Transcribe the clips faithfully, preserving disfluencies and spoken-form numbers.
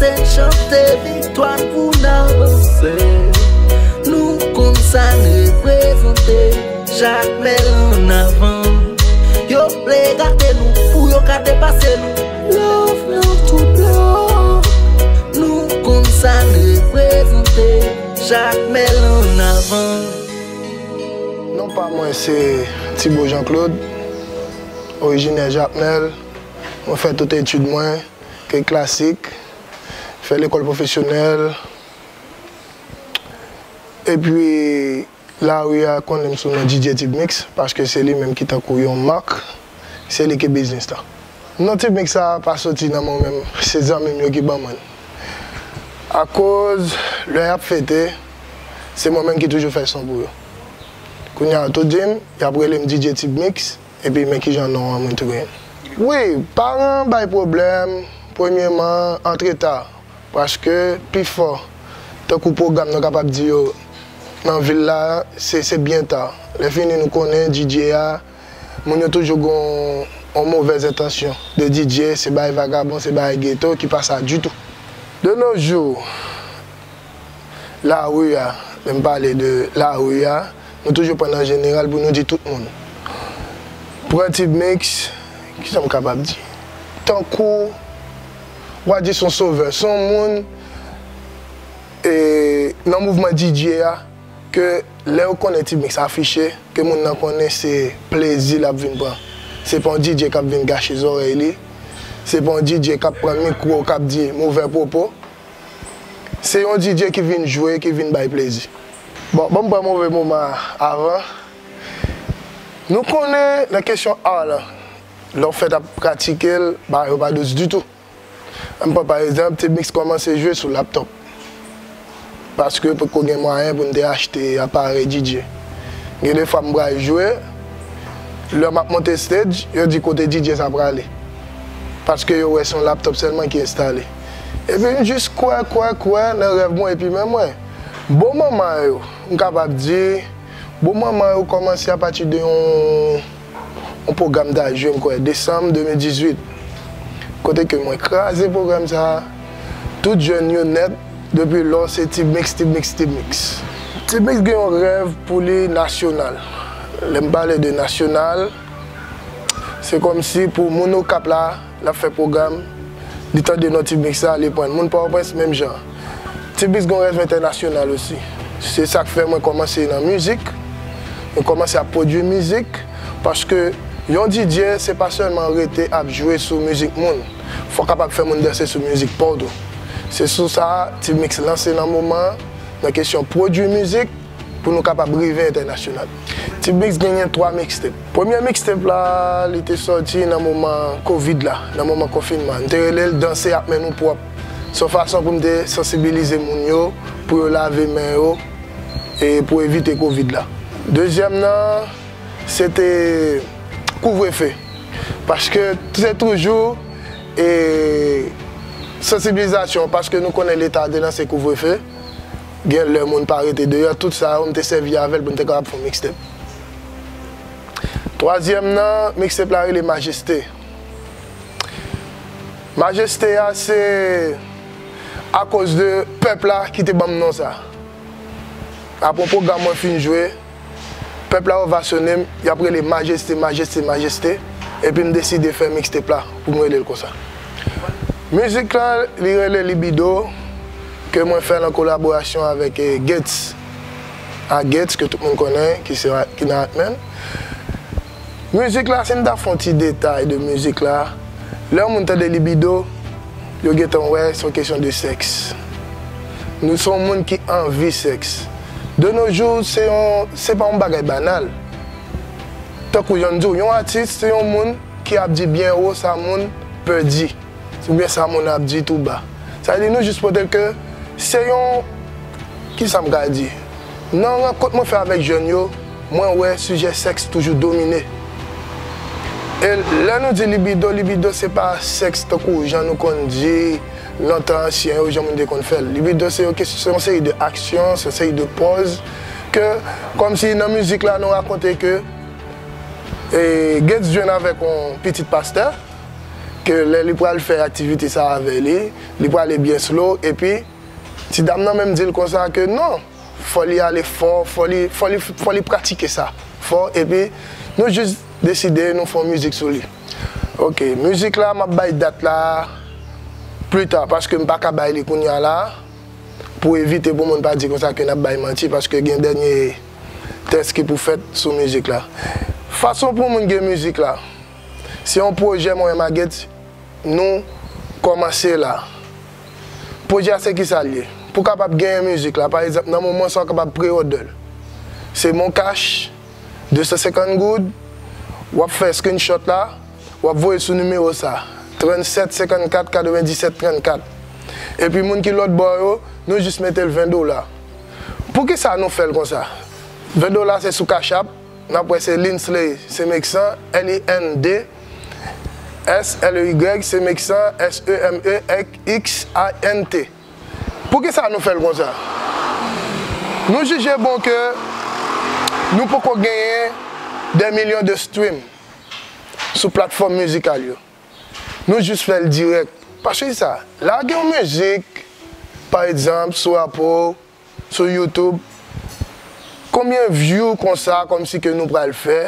Tèt chante viktwa n pou n avanse. Nou konn sa n reprezante. Jakmèl ann avan. Yo vle gate nou pou yo ka depase nou. Love nan tout bò. Nou konn sa n reprezante. Jakmèl ann avan. Non pa mwen se Thibault Jean Claude, orijinè Jakmèl. Mwen fè tout etid mwen, ke klasik, fè lekòl pwofesyonèl. Epi lari a konnen m sou non D J Tibmix, paske se li menm ki tankou yon mak, se li ki biznis la. Non Tibmix sa a pa soti nan mwen menm, se zanmi m yo ki ban mwen l. Akoz lè y ap fete, se mwen menm ki toujou fè son pou yo. Kounye a yo tou di m, y ap rele m D J Tibmix, epi men kijan non an mwen tou genyen. Wi, paran bay pwoblèm, premyeman, antre ta. Paske pifò, tankou pwogram nou kapab di yo nan vil la, se, se byen ta. Lè fini nou konnen D J a, moun yo toujou gen yon, yon movèz entansyon de D J, se bagay vagabon, se bagay geto ki pa sa ditou. De nos jours, lari a, lè m pale de lari a, nou toujou pran an jeneral pou nou di tout moun. Pran Tibmix, kisa m kapab di? Tankou, w a di se yon sovè, se yon moun, e, nan mouvman D J a, ke lè yo konnen Tibmix afiche, ke moun nan konnen se plezi l ap vin pran. Se pa yon D J k ap vin gache zòrèy li, se pa yon D J k ap pran mikwo, k ap di movè pwopo. Se yon D J ki vin jwe, ki vin bay plezi. Bon, ban m pran move moman avan. Nou konnen nan kesyon art lan, lè w fèt ap pratike l, bagay yo pa dous ditou. Ann pran pa egzanp, Tibmix kòmanse jwe sou laptòp. Paske potko gen mwayen pou n te achte aparèy D J. Gen de fwa m pral jwe, lè m ap monte stage, yo di kote D J sa prale. Paske yo wè se yon laptòp sèlman ki enstale. Epi m jis kwè, kwè, kwè nan rèv mwen, epi men mwen. Bon moman yo, m kapab di, bon moman yo kòmanse apati de yon, yon pwogram ta jwe, m kwè, desanm de mil dizuit. Kote ke mwen kraze pwogram sa a, tout jèn yo nèt, depi lò se Tibmix, Tibmix, Tibmix. Tibmix gen yon rèv pou li nasyonal. Lè m pale de nasyonal, se kòmsi pou moun Okap la, l ap fè pwogram, li tande non Tibmix sa, li pran l. Moun Pòtoprens, menm jan. Tibmix gen yon rèv entènasyonal osi. Se sa k fè mwen kòmanse nan mizik, mwen kòmanse ap pwodui mizik, paske yon D J, se pa sèlman rete ap jwe sou mizik moun. Fò w kapab fè moun danse sou mizik pa w tou. Se sou sa, Tibmix lanse nan moman an, nan kesyon pwodui mizik, pou nou kapab rive entènasyonal. Tibmix genyen twa mixtape. Premye mixtape la, li te sòti nan moman kovid la, nan moman konfinman. M te rele l Danse ap mennen w pwòp. Se yon fason pou m te sansibilize moun yo, pou yo lave men yo, e pou evite kovid la. Dezyèm nan, se te kouvrefe. Paske se toujou, e, sansibilizasyon, paske nou konnen Leta te lanse kouvrefe. Gen lè moun pa rete deyò, tout sa yo, m te sèvi avè l pou n te kapab fè yon mixtape. Twazyèm nan, mixtape la rele Majeste. Majeste a, se akoz de pèp la ki te ban m non sa. Apre yon pwogram mwen fin jwe, pèp la ovasyone m, y ap rele Majeste, Majeste, Majeste, epi m deside fè mixtape la pou m rele l konsa. Mizik la, li rele Libido, ke mwen fè l an kolaborasyon avèk, eh, Gates. A Gates, ke tout moun konnen, ki se, ki nan Akmen. Mizik la, si m ta fè yon ti detay de mizik la, lè yon moun tande Libido, yo gentan wè se yon kesyon de sèks. Nou se yon moun ki anvi sèks. De nos jours, se yon, se pa yon bagay banal. Tankou jan m di w, yon atis, se yon moun ki ap di byen wo sa moun pè di, oubyen sa moun ap di tou ba. Sa vle di nou jis pote l ke se yon, kisa m ka di? Nan rankont mwen fè avèk jèn yo, mwen wè sijè sèks toujou domine. E lè nou di libido, libido se pa sèks tankou jan nou konn di lontan ansyen yo, jan moun te konn fè l. Libido se yon kes-, se yon seri de aksyon, se yon seri de pòz ke, kòmsi nan mizik la, nou rakonte ke, e, Gates jwenn avèk yon pitit pastè, ke lè li pral fè aktivite sa avè li, li prale byen slow, epi ti dam nan menm di l konsa ke non, fò li ale fò, fò li, fò li, fò li pratike sa fò, epi nou jis deside nou fè yon mizik sou li. Ok, mizik la, m ap bay dat la pli ta, paske m pa ka bay li kounye a la, pou evite pou moun pa di konsa ke n ap bay manti, paske gen dènye tès ki pou fèt sou mizik la. Fason pou moun gen mizik la, se yon pwojè mwen menm ak Gates, nou kòmanse la. Pwojè a se kisa l ye? Pou kapab genyen mizik la, pa egzanp, nan moman sa w kapab pre-order l. Se Mon Cash, de san senkant goud, w ap fè screenshot la, w ap voye sou nimewo sa, trannsenk senkannkat katrevenndisèt trannkat. Epi moun ki lòt bò yo, nou jis mete l ven dola. Poukisa nou fè l konsa? Ven dola se sou Cash App, n ap wè se Linsley, se Mexan, L I N D S L E Y, se Mexan, S E M E X I N T. Poukisa nou fè l konsa? Nou jije bon ke nou poko genyen dè milyon de stream sou platfòm mizikal yo. Nou jis fè l dirèk. Paske sa, lage yon mizik, pa egzanp, sou Apple, sou YouTube, konbyen view konsa, kòmsi ke nou pral fè,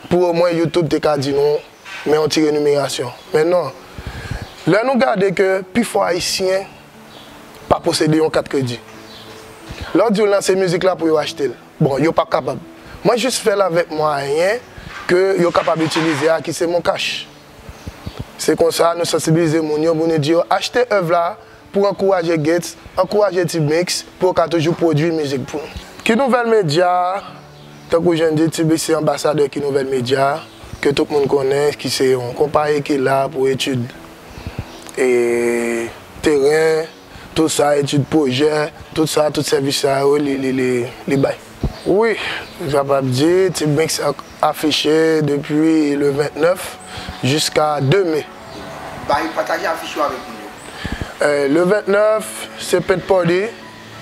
pou omwen YouTube te ka di nou, men yon ti renumerasyon. Men non, lè nou gade ke pifò Ayisyen pa posede yon kat kredi. Lè w di w lanse mizik la pou yo achte l, bon, yo p ap kapab. Mwen jis fè l avèk mwayen ke yo kapab itilize a, ki se Mon Cash. Se konsa nou sansibilize moun yo pou nou di yo achte èv la pou ankouraje Gates, ankouraje T-Mix pou yo ka toujou pwodui mizik pou nou. Ki Nouvèl Medya, tankou jan di, T-Mix se anbasadè Ki Nouvèl Medya, ke tout moun konnen, ki se yon konpayi ki la pou etid e teren, tout sa, etid pwojè, tout sa, tout sèvis sa yo, li, li, li, li bay. Wi, m kapab di, T-Mix a-, afiche depi le vennèf jiska de me. Bay, pataje afich yo avèk moun yo. Eh, le vennèf, se Pent Pòdi,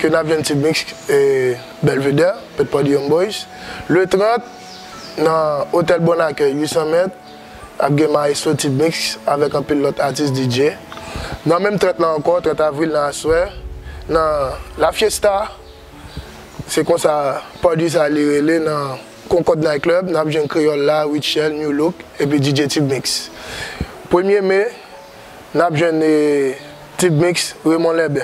ke n ap jwenn T-Mix, eh, Belvedere, Pent Pòdi Young Boys. Le trant, nan Otèl Bon Akèy, uit san mèt, ap gen Maestro T-Mix avèk anpil lòt atis D J. Nan menm trant lan ankò, trant avril nan aswè, nan La Fiesta, se konsa pwodui sa li rele, nan Concorde Night Club, n ap jwenn Kreyòl la, Rutshelle, New Look, epi D J T-Mix. Premye me, n ap jwenn, eh, T-Mix, Raymond Lèbè.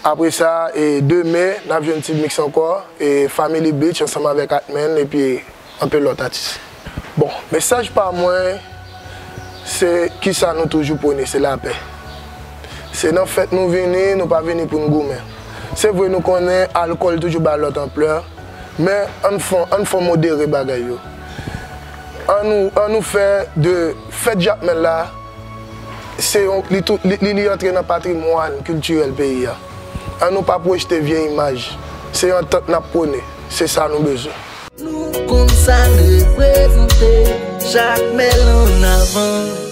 Apre sa, e, de me, n ap jwenn T-Mix ankò, e, Family Beach ansanm avèk Atman, epi anpil lòt atis. Bon, mesaj pa mwen, se kisa nou toujou pwone, se lapè. Se nan fèt nou vini, nou pa vini pou n goumen. Se vre nou konnen alkòl toujou bay lòt anplè, men ann fè, ann fè modere bagay yo. Ann nou, ann nou fè de fèt Jakmèl la, se yon, li tou, li, li, li antre nan patrimwàn kiltirèl peyi a. Ann nou pa pwojte vye imaj. Se antant n ap pwone. Se sa nou bezwen. Nou konn sa n reprezante, Jakmèl ann avan.